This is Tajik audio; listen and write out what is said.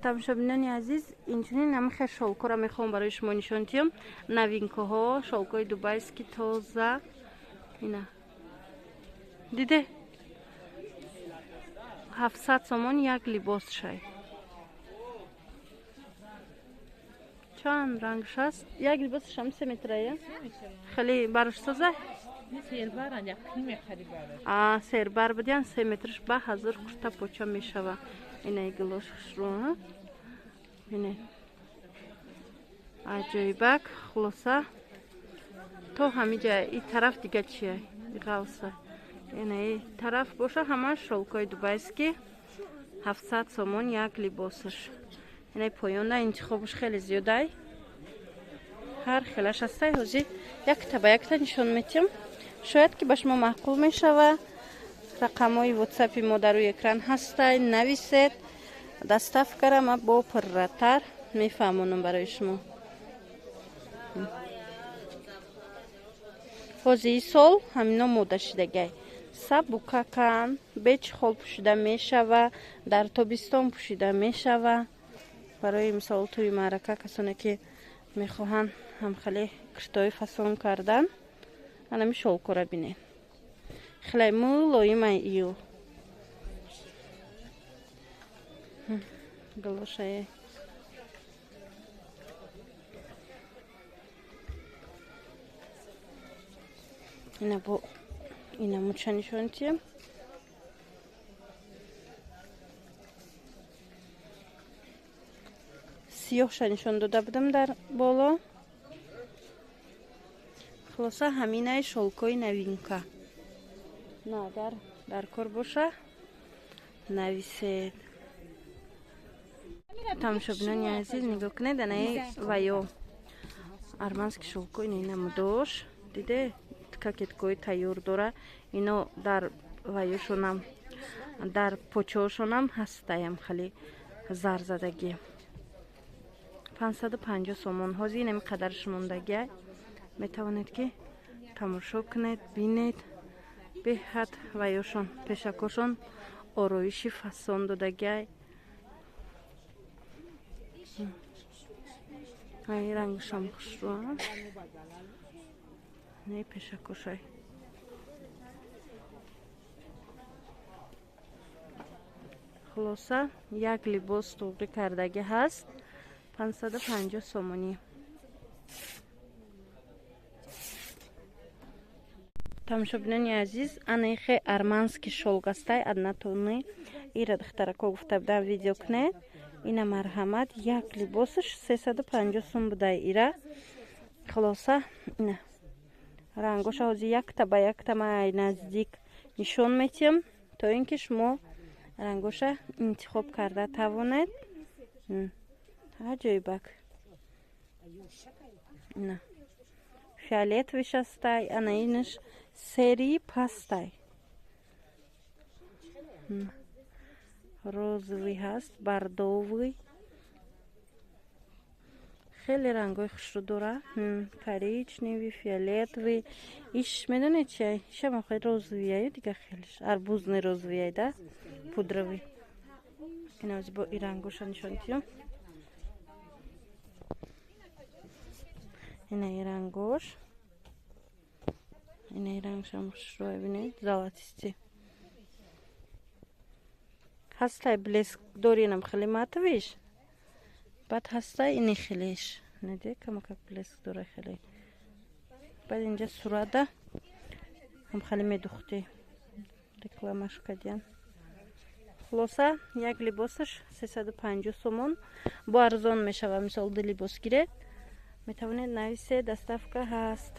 Тамошобинони азиз, инчунин ҳамихел шолкоро мехоҳам барои шумо нишон диҳам. Новинкаҳо, шолкои дубайский тоза. Ина диде, 700 сомон як либос шай. Чанд рангш аст? Як либосаш ҳам 3 метрая? Хеле барош соза? Сербар будиян, 3 метрш ба 1000 курта поча мешава. Инаи гилош хушрӯ, бинед, аҷоибак. Хулоса, то ҳамиҷа и тараф дига чия ғавса. Инаи тараф боша, ҳама шолкои дубайский, 700 сомон як либосаш. Инаи поёнда интихобаш хеле зиёдай, ҳар хелаш ҳастай. Ҳозир якта ба якта нишон метиҳам, шояд ки ба шумо маъқул мешава. Рақамҳои ватсапи мо дар рӯи экран ҳастай, нависед, доставкара ма бо пурратар мефаҳмонам барои шумо. Ҳозири сол ҳамино мода шидагай, сабукакан, бечхол пӯшида мешава, дар тобистон пӯшида мешава. Барои мисол, тӯи маърака касоне ки мехоҳанд ҳамхеле киртои фасон кардан, анами шолкора бинед, хеле мулоимай. Ию галошае. Ина бо ина муча нишон тиям. Сиёҳша нишон дода будам дар боло. Хулоса, ҳаминаи шолкои новинка. На, агар дар кор боша, нависед. Тамошобинони азиз, нигоҳ кунед, анаи ваё арманский шолко, ина намудош диде, кокеткои тайёр дора. Ино дар ваёшонам, дар почоошонам ҳастаям, хеле зарзадагӣ. 550 сомон. Ҳозир инами қадарш мондагия, метавонед ки тамошо кунед, бинед. Беҳад ваёшон, пешакошон ороиши фасон додагиай. Ай, рангшам хушрӯ, не пешакошай. Хулоса, як либос туғри кардагӣ ҳаст, 550 сомонӣ. Тамошобинони азиз, анаихе арманский шолгастай однотонный. Ира духтарако гуфта будам, видео кунед. Ина марҳамат, як либосаш 350 сум будай ира. Хулоса, ина рангоша ҳозир якта ба якта ман наздик нишон метиҳам, то ин ки шумо рангоша интихоб карда тавонед. Аҷоибак, ина фиолетовиш астай, ана инаш серии пастай, розовый ҳаст, бордовый, хеле рангҳои хушрӯ дора, коричневый, фиолетовый. Иш медонед чи? Ишам охи розовыяю, дига хелеш арбузный розовыяй да, пудровый. Инаози бо и рангоша нишон диҳам. Ина и рангош, ина и рангшам хушрӯ, бинед, золотистый ҳастай, блеск дори, инам хеле матовыйш. Баъд ҳастай ини хелеш, неде камакак блеск дора хеле. Баъд инҷа сурада ҳам хеле медухтӣ, рекламаш кардиян. Хулоса, як либосаш 350 сомон, бо арзон мешава. Мисол, ду либос гиред, метавонед нависе, доставка ҳаст.